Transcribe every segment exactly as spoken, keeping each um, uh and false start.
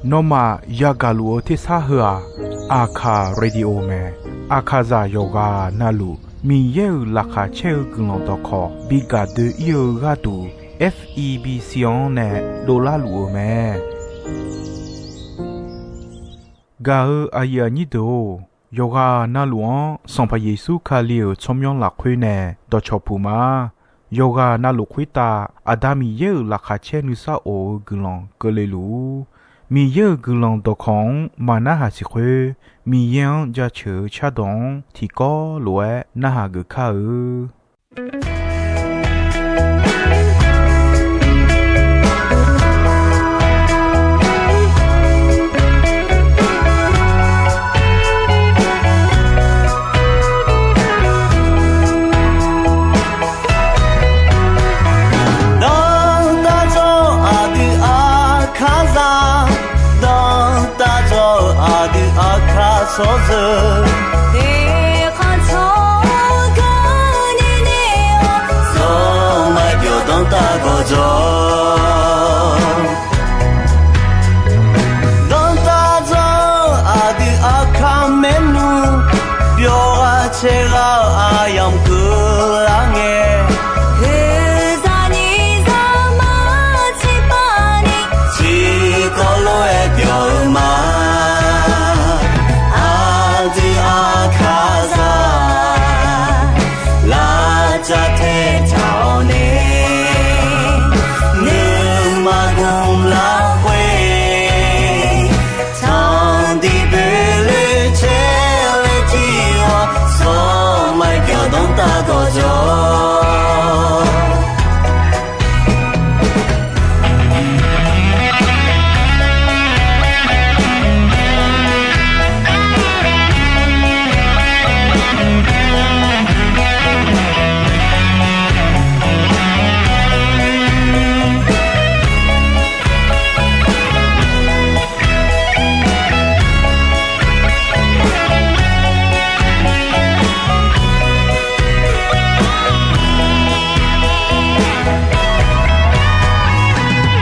Nawmaf yagaq luf-eu tersar heu-aq, Aqkaq Radio mae. Aqkaqzaq yawqghaq navluf Miqyaer-euq laqkhaq caer-eu guiqlanq dawqkawq bi gaq doe-ir-eu gharduq, F E B C-anr nae dovlar luf-eu mae. Gaq-eu aqyuif aqnyir deuq-or, yawqghaq navluf-anr Sanqpaq Yeqsur Kali-euq tsawrmyanr lafkhoer nae dawqcawq puq ma. Yawqghaq navluf khoertav Aqda Miqyaer-euq laqkhaq caer nuisar of-eu guiqlanq keuvle luf-ur. Miqyaer-euq guiqlanq dawqkawq-anr maqnarhaq siq khoer, Miqyaer-anr jaceuq-eu cardawq-anr tiqkawv lof-aer narhaq geuf kar-eu. Dawqtaq dzawr aqdui Aqkaqzaq, dawqtaq dzawr aqdui Aqkaq tsawrjeuq, eqkhanq tsawrganq naeqnaeq-awr, zawr maqbyawq dawqtaq gawqjawq. Dawqtaq dzawr aqdui Aqkaq maernmr, byawq ghaq caer ghaq-eu aqyamq keuvlar ngae, oeqzaq nyiq zaqmar tiqpavni, tiqkawv lof-aer byawq-eu ma. Aqdui Aqkaqzaq, lavcav taetaq-awr nae, nuima gmq lafkhoer, tanqdiq boeqloe caer laer jir-awr, zawr maqbyawq dawqtaq gawqjawq.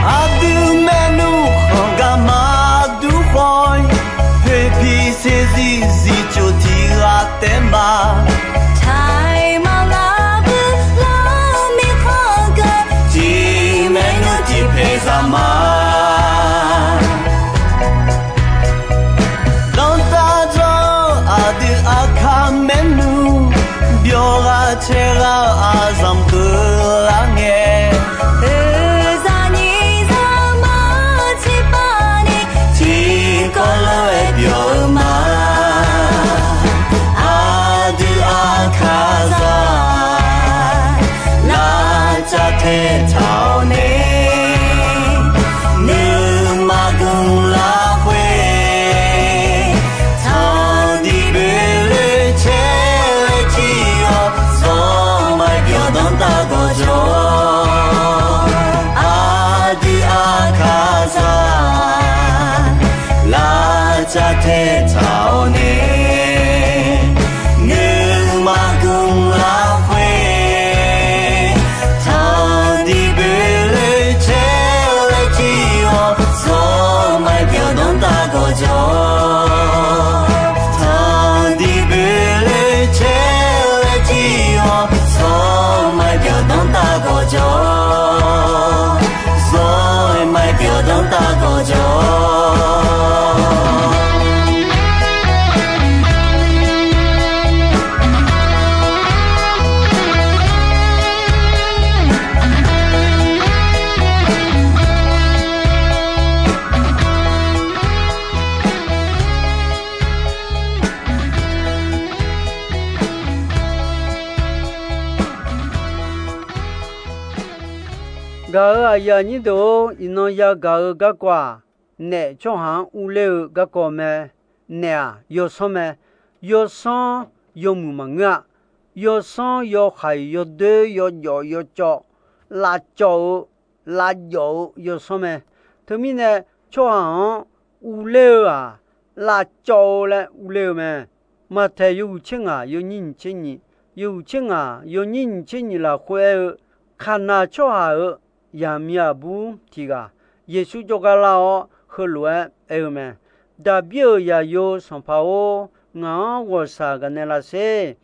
Aqdui maernmr khanq gar maqdur khawf-ir, poeqpiq saeqzir zir coq tiq ghaq taef ma. Taiq maqnga bui lar mirkhanq geur, tiq maernmr tiq paeq zaq ma. Dawqtaq dzawr aqdui Aqkaq maernmr, byawq ghaq caer ghaq-eu aqzanq keuvlar ngae, oeqzaq nyiq zaqmar tiqpavni, tiqkawv lof-aer byawq-eu ma. Aqdui Aqkaqzaq, lavcav taetaq-awr nae, nuima gmq lafkhoer, tanqdiq boeqloe caer laer jir-awr, zawr maqbyawq dawqtaq gawqjawq. Aqdui Aqkaqzaq, lavcav taetaq-awr nae, nuima gmq lafkhoer, tanqdiq boeqloe caer laer jir-awr, zawr maqbyawq dawqtaq gawqjawq. Tanqdiq boeqloe caer laer jir-awr, zawr maqbyawq dawqtaq gawqjawq. Zawr maqbyawq dawqtaq gawqjawq. Gaq-euq aqyuif aqnyir deuq-or, iqnan yagaq-eu garkawv-aq, naef tsawrhaq-anr urler-eu garkawv mae. Naef-aq, yawsanr mae. Yawsanr yawmuiq maqngeur-a. Yawsanr yawhaiq yawdoer yawjawf yawcawv, lavcawv-eu lavjawf-eu yawsanr mae. Teumirnae, tsawrhaq-anr urler-eu-aq, lavcawv-eu laer urler-eu mae. Maqtaeq yawhuiq tser ngaq yawnyir nyiq tser nyiq, yawhuiq tser ngaq yawnyir nyiq tser nyiq lafkhoer aer-eu, Kaqnaq tsawrhaq-euq yaqmiq aqbur tiq ghaq, Yeqsur jawrgar lar-awr heulof-aer aer-eu mae. Daqbir-euq zaqyo sanqpaq-or, ngaq-anr ghawqshaq gaqnaeq lasher.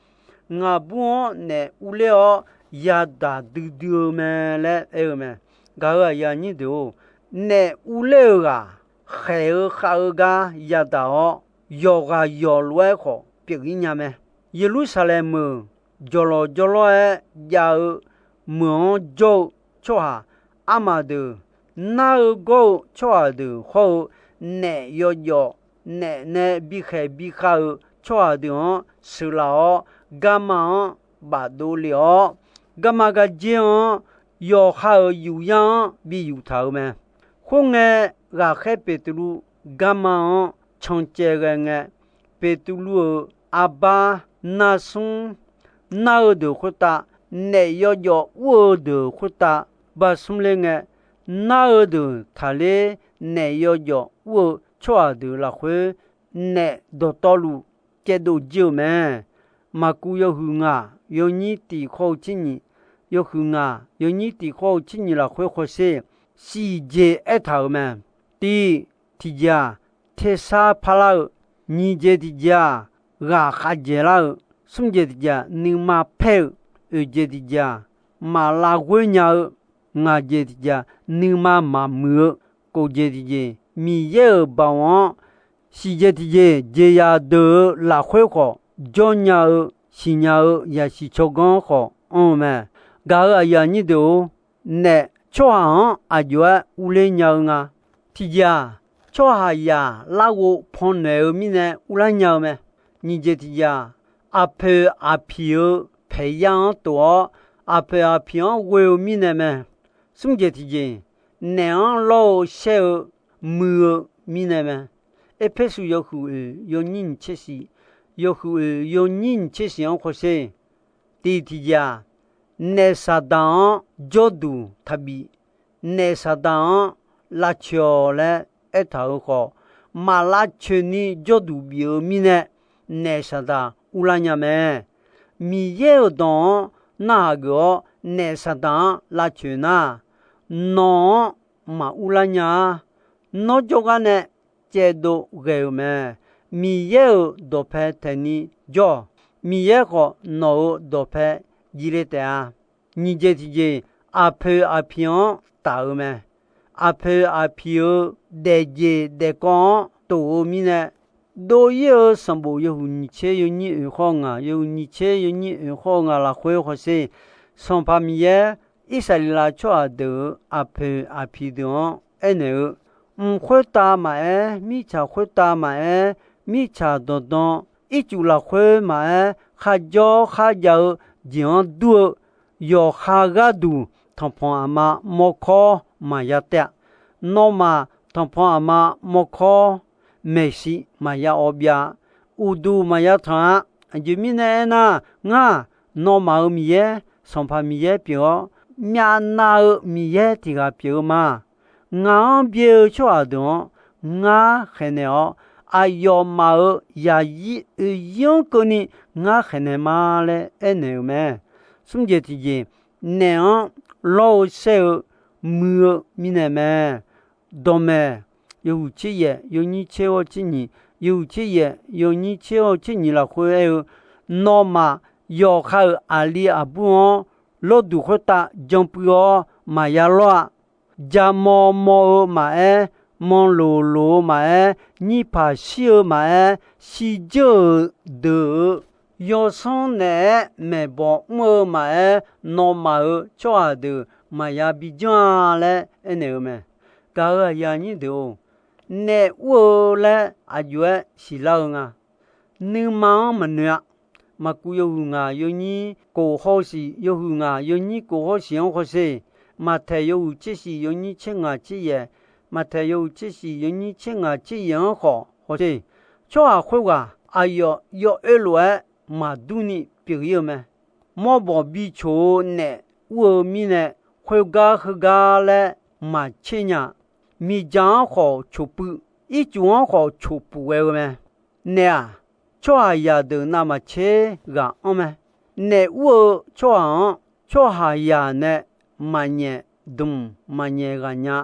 Ngaqbur-anr naef urler-awr yadaq duidui-eu mae laer aer-eu mae. Gaq-euq aqyuif aqnyir deuq-or, naef urler-eu ghaq khaeq-eu khav-eu gar yadaq-awr, yawqghaq yawqlof-aer khawf pyeuf-ir nya mae. Yeqlursaqlaeq meuq jawqlawq jawrlawr-aer jav-eu meuq-anr jawr-eu tsawrhaq armaf deuq, nar-eu gawr-eu tsawrhaq deuq hawr-eu, naef yawjawf naef nae bikhaeq bikhav-eu tsawrhaq deuq-anr sheuqlaf-awr, garma-anr bafdov lef-awr, garma gardzer-anr yawqha-euq yufyar-anr bi yuf taq-euq mae. Khoerngae, ghaqkhaer Beqtuvluv garma-anr cancaev ghae ngae, Beqtuvluv-euq arbar, narsmr, nar-eu deuq khoertav, naef yawjawf ur-eu deuq khoertav barsmr ler ngae, nar-eu deuq taqler naef yawjawf ur-eu tsawrhaq deuq lafkhoer, naef dawqtawvluf caevdov jir-euq mae. Maqkuv yawhuiq ngaq yawnyir tiq khawr-eu tser nyiq, yawhuiq ngaq yawnyir tiq khawr-eu tser nyiq lafkhoer hawsher, siqjeq aertaq-euq mae. Tiq, tiqjeq-aq, tersar parlar-eu, nyiq jeq tiqjeq-aq, ghaqkhav dzaeqlar-eu, smr jeq tiqjeq-aq, nuima paer-eu, oeq jeq tiqjeq-aq, maq lavghoer nya-eu, ngaq jeq tiqjeq-aq, nuima maqmuiq-eu, kof jeq tiqjeq, Miqyaer-euq baoq-anr, siqjeq tiqjeq jeqzaq deuq-eu lafkhoer khawf jawrnya-eu, siqnya-eu zaqsiq tsawrganr khawf anr-eu mae. Gaq-euq aqyuif aqnyir deuq-or, naef tsawrhaq-anr aqjox-aer urler nya-eu nga. Tiqjeq-aq, tsawrhaqzaq larghov pannaeq-eu mirnae urlar nya-eu mae. Nyiq jeq tiqjeq-aq, aqpoeq aqpiq-eu paeqyar-anr tof-awr, aqpoeq aqpiq-anr ghoe-eu mirnae mae. Smr jeq tiqjeq, naef-anr lawr-eu shaer-eu muiq-eu mirnae mae. Erpersu yawhuiq oeq yawnyir nyiq tser shiq, yawhuiq oeq yawnyir nyiq tser shiq-anr hawsher. Tiq tiqjeq-aq, naef Saqdaq-anr jawrduq taqbif, naef Saqdaq-anr lavcoeq-awq laer aertaq-euq khawf, maq lavcoeq ni jawrduq bif-eu mirnae, naef Saqdaq urlar nya mae. Miqyaer-euq dawq-anr narhaq geuf-awr naef Saqdaq-anr lavcoeq nar, nawq-anr maq urlar nya-ar. Nawr jawrgar nae caevdov ghae-euq mae. Miqyaer-euq dawqpae taeqni jawr-awq. Miqyaer khawf nawq-euq dawqpae jile taef-a. Nyiq jeq tiqjeq, aqpoeq aqpiq-anr taf-eu mae. Aqpoeq aqpiq-eu daefjeq daefkawv-anr tof-eu mirnae, dov-ir-eu sanqbof yawhuiq nyiq tser yawnyir oeq khawr-eu ngaq, yawhuiq nyiq tser yawnyir oeq khawr-eu ngaq lafkhoer hawsher. Sanqpaq Miqyaer Irsaqleqlav tsawrhaq deuq-euq aqpoeq aqpiq deuq-anr aernaeq-eu, mq khoertav maqaer, mirtsaq khoertav maqaer, mirtsaq dawqdan ircuf lafkhoer maqaer, kharjawr kharjav-eu jeq-anr dur-eu yawqha gharduq tanqpanq aqma mawrkawr maqya taev-a. Nawmaf tanqpanq aqma mawrkawr maeqshi maqya awv byav-a. Uqduq maqya tanq-a. Aqjeq mirnae aernar, ngar nawmaf-euq Miqyaer, Sanqpaq Miqyaer pyeuf-awr, myavnav-eu Miqyaer tiq ghaq pyeuf-eu ma. Ngaq-anr byae-eu tsawrhaq deuq-anr ngar khaeqnaeq-awr, aqyawfmaf-euq zaqzir oeqzir-anr keuvni ngar khaeqnaeq ma laer aernaeq-euq mae. Smr jeq tiqjeq, naef-anr lawr-eu saer-eu muiq-eu mirnae mae. Dawqmaeq yawhuiq tser yaef yawnyir tser ghawr tser nyiq, yawhuiq tser yaef yawnyir tser ghawr tser nyiq lafkhoer aer-eu, nawmaf yawqha-euq aqli aqbur-anr lawrduq khoertav janpuiv-awr maqya lawr-a. Jamaw maw-eu maqaer, manloq loq-eu maqaer, nyirpaq shir-eu maqaer, shirdzeur-euq deuq-euq yawsanr naeq-aer maeqbawq mr-eu maqaer, nawmaf-euq tsawrhaq deuq maqya bijanr-a laer aernaeq-eu mae. Gaq-euq aqyuif aqnyir deuq-or, naef ur-eu laer aqjox-aer siqlar-eu nga. Nuima-anr maqnoeq-a. Maqkuv yawhuiq ngaq yawnyir kof hawr-eu shiq, yawhuiq ngaq yawnyir kof hawr-eu shiq-anr hawsher. Maqtaeq yawhuiq tser shiq yawnyir tser ngaq tser yaef, Maqtaeq yawhuiq tser shiq yawnyir tser ngaq tser yaef-anr khawf hawsher. Tsawrhaq khoerghaq aqyawf yawoer lof-aer maqdur ni pyeuf-ir-eu mae. Mawrbawq bicoq-eu naef ur-eu mirnae, khoergar heugar laer maqtser nya. Miqdzaq-anr khawf coqpuiv, ircuf-anr khawf coqpuq ghae-eu mae. Naef-aq, tsawrhaqzaq deuq navmaqtser ghaq anr mae. Naef ur-eu tsawrhaq-anr, tsawrhaqzaq nae maqnyaef dmq maqnyaef ghaq nya.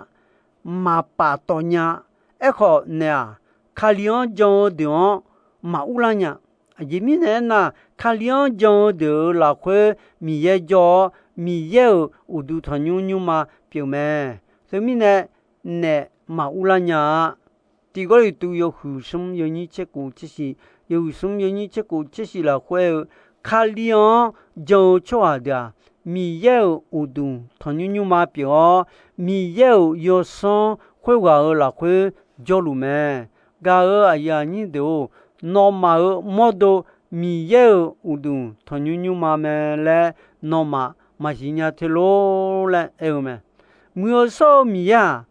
maqpaf tawv nya. Aerkhawf naeq-aq, Kali-anr jan-eu deuq-anr maqur lar nya. Aqjeq mirnae aernar, Kali-anr jan-eu deuq-euq lafkhoer Miqyaer jawr-awr, Miqyaer-euq uqduq tanqnymr nymrma pyeuf mae. Teumirnae, naef maqur lar nya-a. Tiq Gawrliqtu yawhuiq smr yawnyir tserkhof tsershif, yawhuiq smr yawnyir tserkhof tsershif lafkhoer-eu, Kali-anr jan-eu tsawrhaq deuq-aq, Miqyaer-euq uqduq tanqnymr nymrma pyeuf-awr, Miqyaer-euq yawsanr khoerghaq-euq lafkhoer jawrluf mae. Gaq-euq aqyuif aqnyir deuq-or, nawmaf-euq mawrdo Miqyaer-euq uqduq tanqnymr nymrma mae laer nawmaf maqsiq nya te lor laer aer-eu mae. Muiq-eu shawr-eu Miqyaer-aq,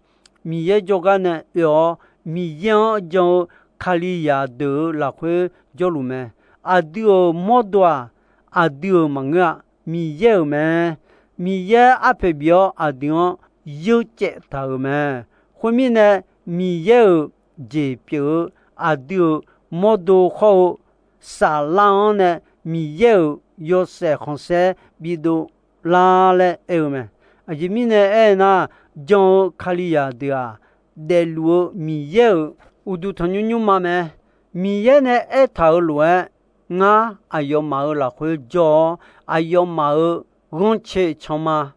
Miqyaer jawrgar nae oe-awr, Miqyaer-anr jan-eu Kalizaq deuq-euq lafkhoer jawrluf mae. Aqdui-euq mawrdo-aq, aqdui-euq maqngeur-a, Miqyaer-euq mae. Miqyaer arpoeq bif-awr aqdui-anr yeurcaev taq-euq mae. Khoermirnae, Miqyaer-euq jeq pyeuf-eu aqdui-euq mawrdo khawr-eu saflar-anr nae Miqyaer-euq yawshaef khanqsaer bidov lar laer aer-eu mae. Aqjeq mirnae aernar, jan-eu Kalizaq deuq-aq, daefluf-eu Miqyaer-euq uqduq tanqnymr nymrma mae. Miqyaer nae aertaq-euq lof-aer, ngar aqyawfmaf-euq lafkhoer jawr-awr, aqyawfmaf-euq ghanrcae can ma.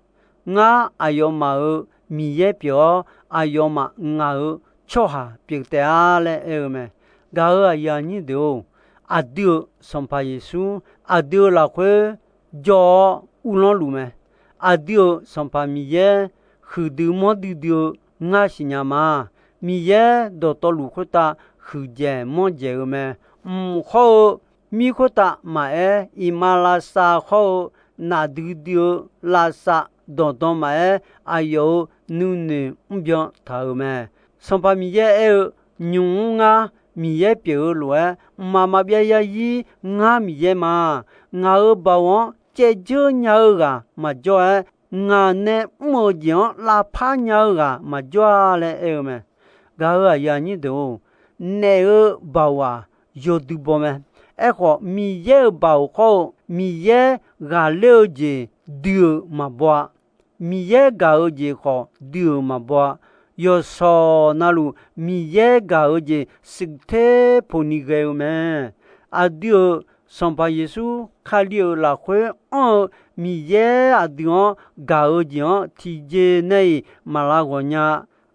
Ngar aqyawfmaf-euq Miqyaer pyeuf-awr, aqyawfmaf ngaq-euq tsawrhaq pyeuf taef-a laer aer-eu mae. Gaq-euq aqyuif aqnyir deuq-or, aqdui-euq Sanqpaq Yeqsur aqdui-euq lafkhoer jawr-awr uvlanr luf mae. Aqdui-euq Sanqpaq Miqyaer huiqdui manrdui dui-eu ngar siqnya ma. Miqyaer dawqtawvluf khoertav huiqdzaeq manrdzaeq-eu mae. Mq khawr-eu mir khoertav maqaer, iqmalavshav khawr-eu nafdui dui-eu lavshav danqdan maqaer, aqyawf-euq nuinoeq mrbyan taq-euq mae. Sanqpaq Miqyaer aer-eu, nymq-mr ngar Miqyaer pyeuf-eu lof-aer, mqmaq maqbyav yarzir ngar Miqyaer ma. Ngaq-euq baoq-anr caevdzeur nya-eu ghaq maqjawr-aer, ngaq nae mr-eu jeq-anr lavpar nya-eu ghaq maqjawr-a laer aer-eu mae. Gaq-euq aqyuif aqnyir deuq-or, naef-eu baoq-aq, yawdui baw mae. Aerkhawf, Miqyaer-euq baoq khawr-eu Miqyaer ghaqler-eu jeq dui-euq maqbaw-a. Miqyaer gaq-eu jeq khawf dui-euq maqbaw-a. Yawqshawq navluf Miqyaer gaq-eu jeq shuif ter poqni ghae-eu mae. Aqdui-euq Sanqpaq Yeqsur Kali-euq lafkhoer anr-eu Miqyaer aqdui-anr gaq-eu jeq-anr tiqjeq nae-iq maq lav ghawq nya.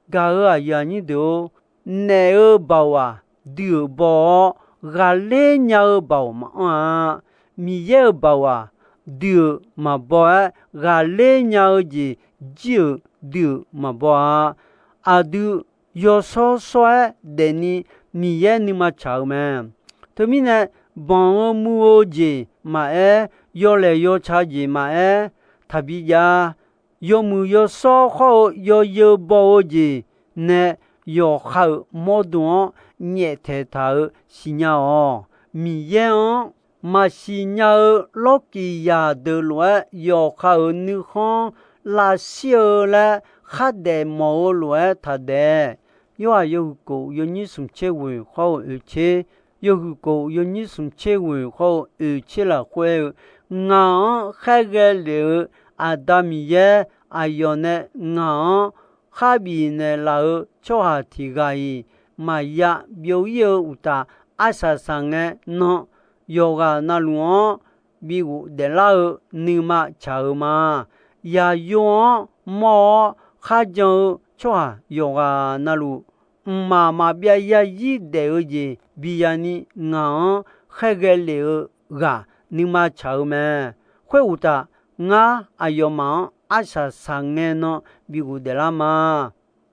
Gaq-euq aqyuif aqnyir deuq-or, naef-eu baoq-aq, dui-euq baw-awr, ghaqler nya-eu baoq maqanr-a. Miqyaer-euq baoq-aq, dui-euq maqbaw-aer, ghaqler nya-eu jeq jir-euq dui-euq maqbaw-a. Aqdui yawshawr shawr-aer daefni Miqyaer nuima tsaq-eu mae. Teumirnae, banq-eu muiq-eu jeq maqaer, yawlaeq yawca jeq maqaer, taqbi jav-a. Yawmuiq yawshawr khawr-eu yawzeu baw-eu jeq nae yawqha-euq mawrdo-anr nyaeftaeq taq-euq siqnya-awq. Miqyaer-anr maqsiq nya-eu lawrkiq zaqdeuq lof-aer yawqha-euq nuikhanr lavshir-eu laer khardaef mawf-eu lof-aer taqdaef. Yorhaq yawhuiq kof yawnyir smq tser ghoeq khawr-eu oeq tser, yawhuiq kof yawnyir smq tser ghoeq khawr-eu oeq tser lafkhoer-eu, ngaq-anr khaerghae lef-eu Aqda Miqyaer aqyawf nae ngaq-anr kharbif naeqlaf-eu tsawrhaq tiq ghaq-iq maqya byov-ir-eu uqtaf, arsaq saq ngae nan yawqghaq navluf-anr bighof daeflar-eu nuima tsaq-eu ma. Yaqyo-anr mawr-awr kharjan-eu tsawrhaq yawqghaq navluf, mqmaq maqbyav yarzir daef-eu jeq biyani ngaq-anr khaerghae lef-eu ghaq nuima tsaq-eu mae. Khoeruqtaf, ngar aqyawfmaf-anr arsaq saq ngae nan bighof daeflar ma.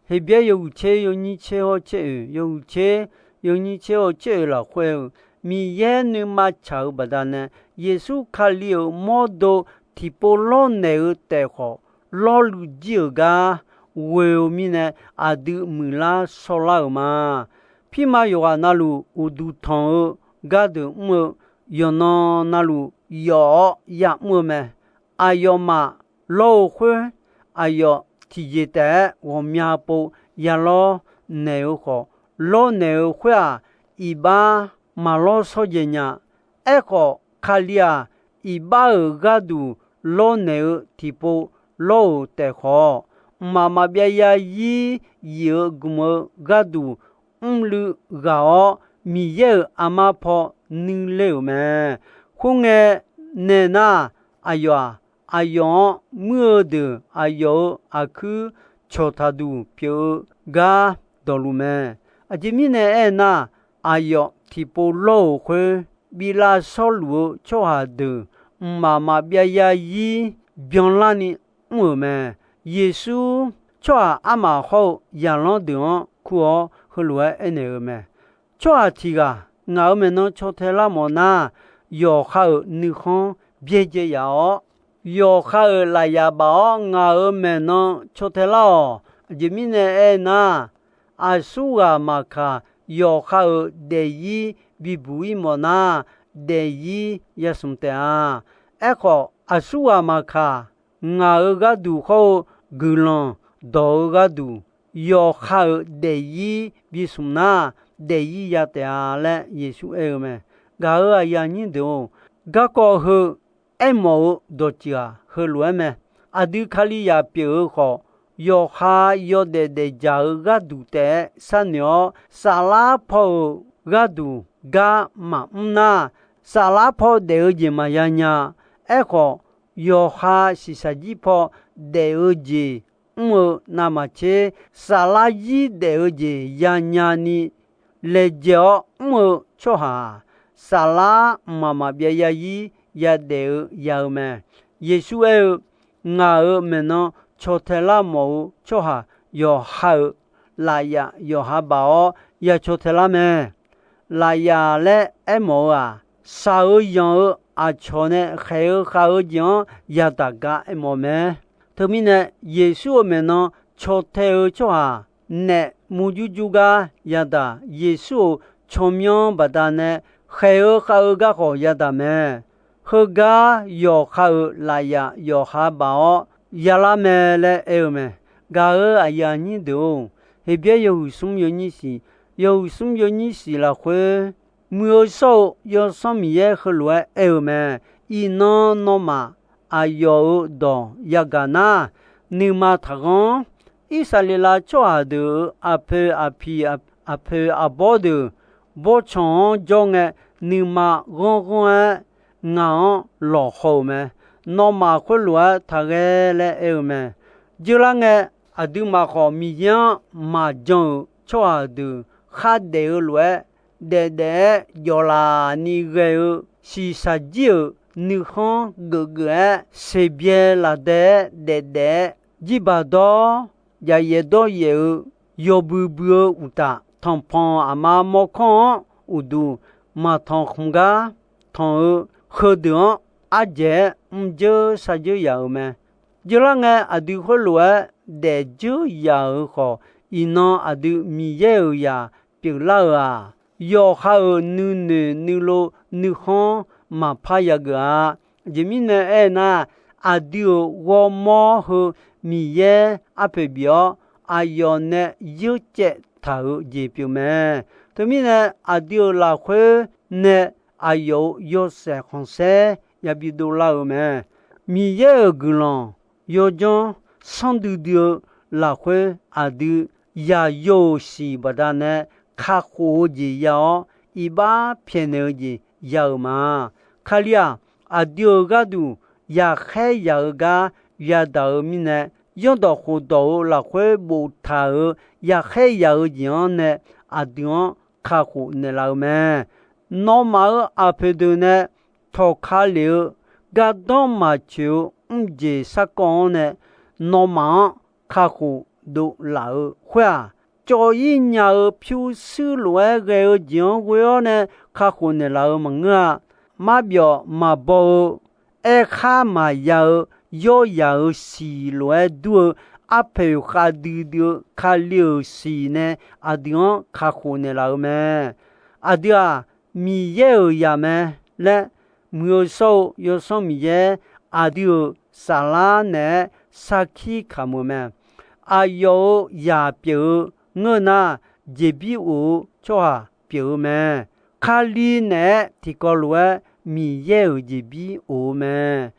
Heqbyaer yawhuiq tser yawnyir tser hawr tser oeq, yawhuiq tser yawnyir tser hawr tser oeq lafkhoer-eu, Miqyaer nuima tsaq-eu baqdanae, Yeqsur Kali-euq mawrdo tiqpov lawrnaeq-eu taef khawf, lawrluiv jir-euq gar ghoe-eu mirnae, aqdui muiqlar shawrlar-euq ma. Pirma yawqghaq navluf uqduq tanq-eu gardeuq mr-eu, yawqnan navluf yawf-awr yamr-eu mae. Aqyawfmaf lawr-eu khoer, aqyawf tiqjeq taef-aer ghawqmya pov ya lawrnaeq-eu khawf, lawrnaeq-eu khoer-aq, iqbax maqlawr shawrdzaeq nya. Aerkhawf, Kali-aq, iqbax-euq gharduq lawrnaeq-eu tiqpov lawr-euq taef khawf, mqmaq maqbyav yarzir yif-eu gmq-eu gharduq mrluiv ghaq-awr, Miqyaer-euq armar paw nuiler-euq mae. Khoerngae, nae nar, aqyawf-aq, aqyawf-anr muir-eu deuq aqyawf-euq aqkuir cawqtaq duq pyeuf-eu gar dawqluf mae. Aqjeq mirnae aernar, aqyawf tiqpov lawr-euq khoer, bi lavshawr luf-eu tsawrhaq deuq mqmaq maqbyav yarzir byanlarni mr-euq mae. Yeqsur, tsawrhaq armaf hawr-eu zaqlanr deuq-anr kur-awr heulof-aer aernaeq-eu mae. Tsawrhaq tiq ghaq ngaq-euq maeqnan caw tae lar mawf nar, yawqha-euq nuikhanr byaerdzae yaf-awr, yawqha-euq lafyaf baf-awr ngaq-euq maeqnan caw tae lar-awq. Aqjeq mirnae aernar, aqsurghaq maqkaq, yawqha-euq daefzir bibuq-ir mawf nar, daefzir yasmq taef-a. Aerkhawf, aqsurghaq maqkaq, ngaq-euq gharduq hawr-eu guiqlanq dawq-eu gharduq, yawqha-euq daefzir bismq nar, daefzir ya taef-a laer Yeqsur aer-eu mae. Gaq-euq aqyuif aqnyir deuq-or, garkawv heu aermawf-eu dawqtsuif-aq, heulof-aer mae. Aqdui Kalizaq pyeuf-eu khawf, yawqha yawdaef daefdzaq-eu gharduq taef-aer sharnoeq-awr, saflar paw-euq gharduq gar maqmr nar, saflar paw daef-eu jeq maqya nya. Aerkhawf, yawqha shiqshaq jir paw daef-eu jeq mr-eu navmaqtser, saflar zir daef-eu jeq yanya ni laejae-awr mr-eu tsawrhaq-aq, saflar mqmaq maqbyav yarzir yadaef-eu ya-eu mae. Yeqsur aer-eu, Ngaq-euq maeqnan caw tae lar mawf-eu tsawrhaq yawqha-euq lafyaf yawqha baf-awr ya caw tae lar mae. Lafyaf laer aermawf-eu-aq, shaq-eu yanq-eu aqcawq nae khaeq-eu khav-eu jeq-anr yadaq gar aermawf mae. Teumirnae, Yeqsur-euq maeqnan caw tae-eu tsawrhaq naef murjur jur gar yadaq, Yeqsur-euq tsawrmyanr baqdanae khaeq-eu khav-eu garkhawf yadaq mae. Heugar yawqha-euq lafyaf yawqha baf-awr yalar mae laer aer-eu mae. Gaq-euq aqyuif aqnyir deuq-or, Heqbyaer yawhuiq smr yawnyir shiq, yawhuiq smr yawnyir shiq lafkhoer, Muiq-eu shawr-eu Yawsanr Miqyaer heulof-aer aer-eu mae. Iqnan nawmaf aqyawf-euq dawq yagaq nar, nuima taqghanr. Irsaqleqlav tsawrhaq deuq-euq aqpoeq aqpiq, aqpoeq aqbawr deuq bawrtsanq-anr jawr ngae, nuima ghanr ghanr-aer ngaq-anr lawqhaw-euq mae. Nawmaf khoerlof-aer taqghae laer aer-eu mae. Dzeurlar ngae, aqduimaf khawf Miqyaer-anr maqjan-euq tsawrhaq deuq khardaef-eu lof-aer, daefdaef-aer jawflaf ni ghae-eu shiqshaq jir-euq nuikhanr geufgeuf-aer, seqbyae lafdae-aer daefdaef-aer jirbaq dawr, jafyaef dawryaef-eu yawbui bui-eu uqtaf, tanqpanq aqma mawrkawr-anr uqduq maqtanq khmq gar tanq-eu heudeuq-anr ardzaeq-aer mrdzeur shardzeur yaf-euq mae. Dzeurlar ngae, aqdui khoerlof-aer daefdzeur yaf-euq khawf, iqnan aqdui Miqyaer-euq zaq pyeuflar-euq-aq, yawqha-euq nuinoeq nuilov nuikhanr maqpar yageuf-a. Aqjeq mirnae aernar, aqdui-euq ghawrmawr heu Miqyaer arpoeq bif-awr, aqyawf nae yeurcaev taq-euq jeq pyeuf mae. Teumirnae, aqdui-euq lafkhoer nae aqyawf-euq yawshaef khanqsaer yabi dovlar-euq mae. Miqyaer-euq guiqlanq yawdzanr sanrdui dui-eu lafkhoer, aqdui yaqyo-euq siq baqdanae kakhof-eu jeq ya-awr, iqbax pyaeqnaeq-eu jeq ya-euq ma. Kali-aq, aqdui-euq gharduq yaqkhaer yaq-eu gar yadaq-eu mirnae, zanrdawq khofdawq-euq lafkhoer boftaq-euq yaqkhaer yaq-eu jeq-anr nae aqdui-anr kakhof naeqlaf-eu mae. Nawmaf-euq aqpoeq deuq nae tawqka lef-eu gardanr maqtsoeq-eu mrjeq sarkawv-anr nae nawmaf-anr kakhof dovlaf-eu khoer-aq, cawv-ir nya-eu pyurshuir lof-aer ghae-eu jeq-anr ghoe-awr nae kakhof naeqlaf-eu maqngeur-a. Marbyawf maqbaw-eu, aerkhar maqya-eu, yawryaq-euq siq lof-aer dur-eu, arpoeq khavdui dui-eu Kali-euq siq nae aqdui-anr kakhof naeqlaf-eu mae. Aqdui-aq, Miqyaer-euq zaq mae laer, Muiq-eu shawr-eu Yawsanr Miqyaer aqdui-euq saflar naeq-aer sarkir kamq-eu mae. Aqyawf-euq zaq pyeuf-eu ngeur nar, jeqbir of-eu tsawrhaq pyeuf-eu mae. Kali naeq-aer tiqkawv lof-aer Miqyaer-euq jeqbir of-eu mae.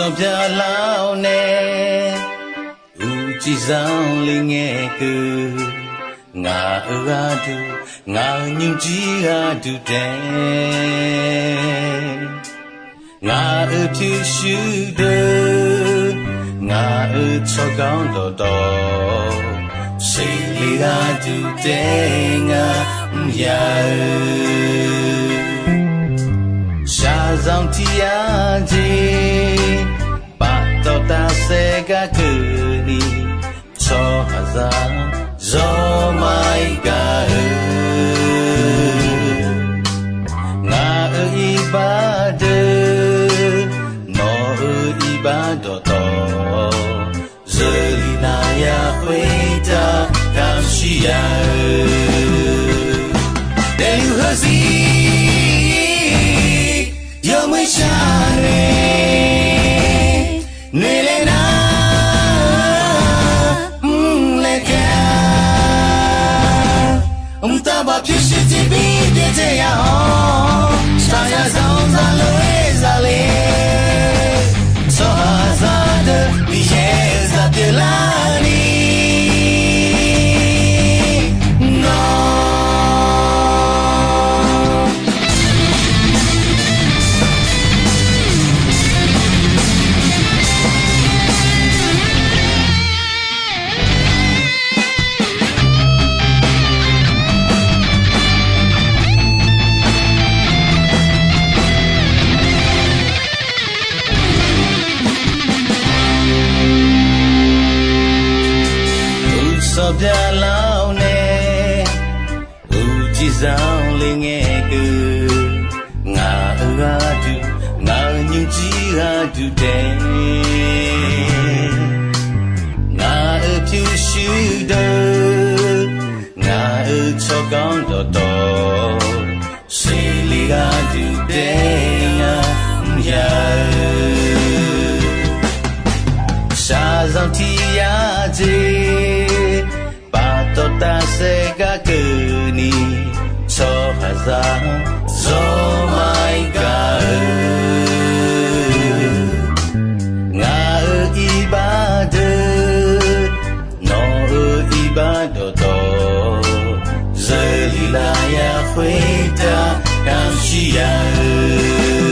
Sanqpaq Miqyaer-or, uqcif zanqler ngae keuv, ngaq-euq gharduq, ngaq-euq nymrjir gharduq taef, ngaq-euq pyurshuir deuq, ngaq-euq tsawrganr dawqtawv, seqle gharduq taef ngar mr ya-eu. Shaqzanq tiq yar jeq, paftawf tafsaef gar keuvni, tsawrhaqzaq zawr maqir gaq-eu. Ngaq-euq iqbax deuq, nawq-euq iqbax dawqtawv, zeurlif navya khoertav kamq shir ya-eu. Daefluf heuzir yawmuiq shar nae, noeqlaer nar mrlaer taef-a. Mqtav bawq pyurshuir tiqbir byaerdzae ya-awr, shaqzanq zaqlof-aer zale, tsawrhaqzaq deuq Miqyaer-euq zaq pyeuflarni nawr Uqsawq byaqlar-awr nae, uqcif zanqler ngae keuv, ngaq-euq gharduq, ngaq-euq nymrjir gharduq taef, ngaq-euq pyurshuir deuq, ngaq-euq tsawrganr dawqtawv, seqle gharduq taef ngar mr ya-eu. Shaqzanq tiq yar jeq, paftawf tafsaef gar keuvni, tsawrhaqzaq zawr maqir gaq-eu. Ngaq-euq iqbax deuq, nawq-euq iqbax dawqtawv, zeurlif lafyaq khoertav kamq shir ya-eu.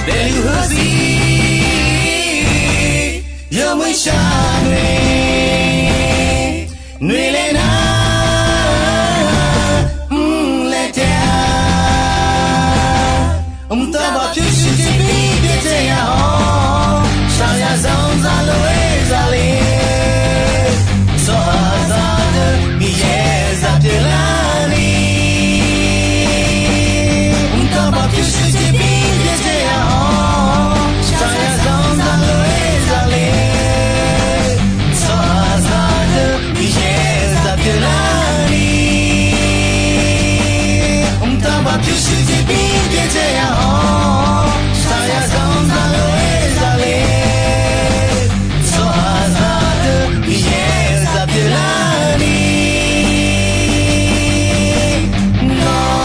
Daefluf heuzir yawmuiq shar nae, noeqlaer nar mrlaer taef-a. Mqtav bawq pyurshuir tiqbir byaerdzae ya-awr, shaqzanq zaqlof-aer zale, tsawrhaqzaq deuq Miqyaer-euq zaq pyeuflarni Mqtav bawq pyurshuir tiqbir byaerdzae ya-awr, shaqzanq zaqlof-aer zale, tsawrhaqzaq deuq Miqyaer-euq zaq pyeuflarni, mqtav bawq pyurshuir tiqbir byaerdzae ya-awr, shaqzanq zaqlof-aer zale, tsawrhaqzaq deuq Miqyaer-euq zaq pyeuflarni nawr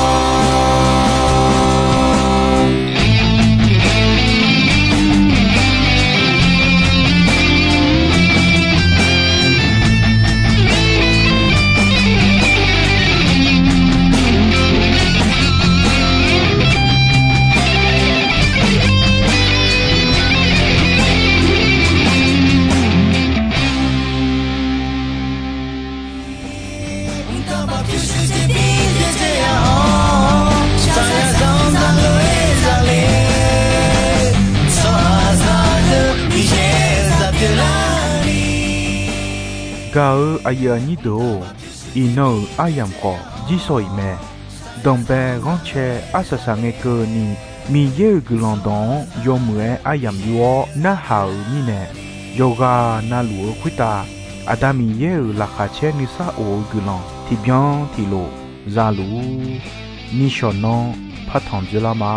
Gaq-eu aqyuif aqnyir deuq-or, iqnan-euq aryamq khawf jirsawq iq mae. Danqbae ghanrcae arsaq saq ngae keuvni, Miqyaer-euq guiqlanq dawq-anr yawmuiq-aer aryamq yur-awr narhaq-euq mirnae, yawqghaq navluf-eu khoertav Aqda Miqyaer-euq laqkhaq caer nuisar of-eu guiqlanq tiqbyan tiqlof za luf-ur. Nishawq nan partanq dzoerlar ma.